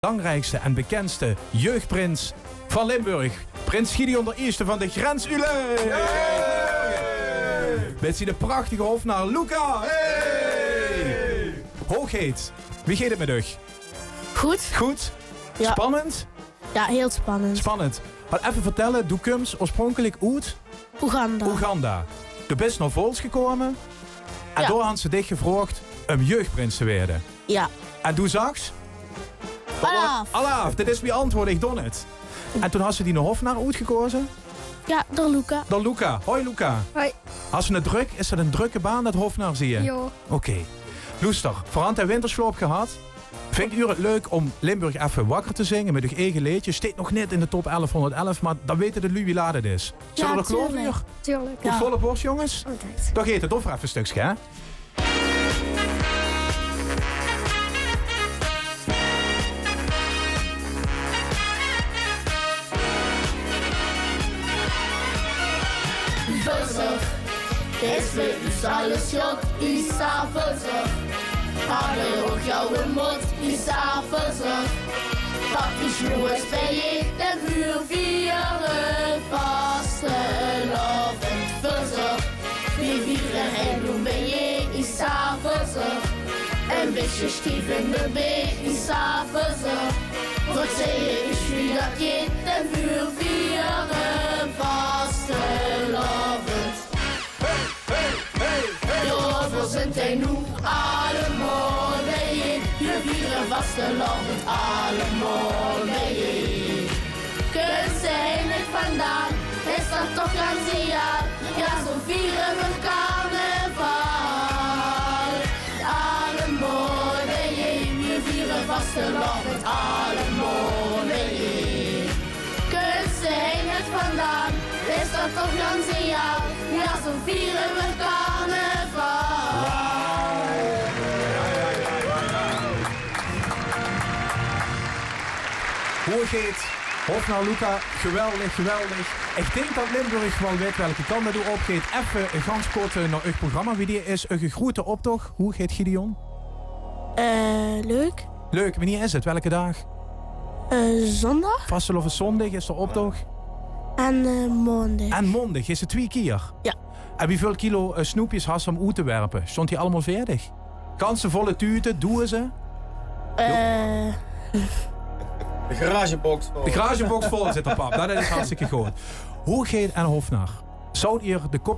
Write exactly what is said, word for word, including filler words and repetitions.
belangriekste en bekèndste jeugprins van Limburg. Prins Gideon d'n Ierste van de Grensuule. Mèt zien prachtige hofnar Luca. Hoegheid, wie geit 't mèt uch? Good. Good? Jao. Spannend? Jao, hiel spannend. Spannend. Mer effe vertèlle, doe kums oorspronkelik oet Oeganda. Oeganda. Doe bis nao Vols gekómme. En dao hant ze dich gevraog um jeugprins te waere. Jao. En doe zags: alaaf. Alaaf, dit is mie antwoord, ich doon 't. En doe has ze diene hofnar oetgekaoze? Jao, d'r Luca. D'r Luca. Hoi Luca. Hoi. Has ze 't drök? Is dat 'n drökke baan, dat hofnar zieë? Jao. Oké. Loester, veer hant de wintersjlaop gehad. Vindj geer 't leuk um Limburg effe wakker te zinge mèt eur eige leedje? Steit nog neet in de top elfhónderdelf, mer dan weite de luuj wie laat 't is. Zölle veer d'r klaor veur? Tuurlik. Oet volle bors, jónges? Oké. Dan geit 't, doot effe e stökske, hè? Vuzzer, is veur us alles sjot, Isa Vuzzer. Hawwe ouch gauw e mot, Isa Vuzzer. Pak die sjoeërs bie, dan vuur viere vastelaovend, Vuzzer. Wie viere hei noe bie, Isa Vuzzer. En wis se stief in de bie, Isa Vuzzer. Wat zag ich, wie dat geit, dan vuur viere vastelaovend. Hey, hey, hey, hey. Jao, veer zint hei noe allemaol bie. Veer viere vastelaovend allemaol bie. Kums se hei neet vandaan, is dat toch gans egaal. Jao, zoe viere veer carnaval. Allemaol bie. Veer viere vastelaovend allemaol bie. Kums se hei neet vandaan, is dat toch gans egaal. Jao, zoe viere veer carnaval. Hoegheid, hofnar Luca, geweldig, geweldig. Ich dink dat Limburg waal weit welke kant dat doe opgeit. Effe gans kort, eh, nao eur programma. Wienie is eur groeëte optoch? Hoegheid Gideon? Eh, leuk. Leuk, wienie is 't? Welke daag? Eh, zóndig. Vastelaovend zóndig is d'r optoch. En, eh, maondig. En maondig is 't twie kier? Jao. En wieväöl kilo, eh, snoepjes has se um oet te werpe? Sjtónt die allemaol veerdig? Ganse volle tuute, doeze? Eh. De garagebox vol. De garagebox vol zit d'r, pap. Nou, dat is hartstikke good. Hoegheid en hofnar, zouw geer de kop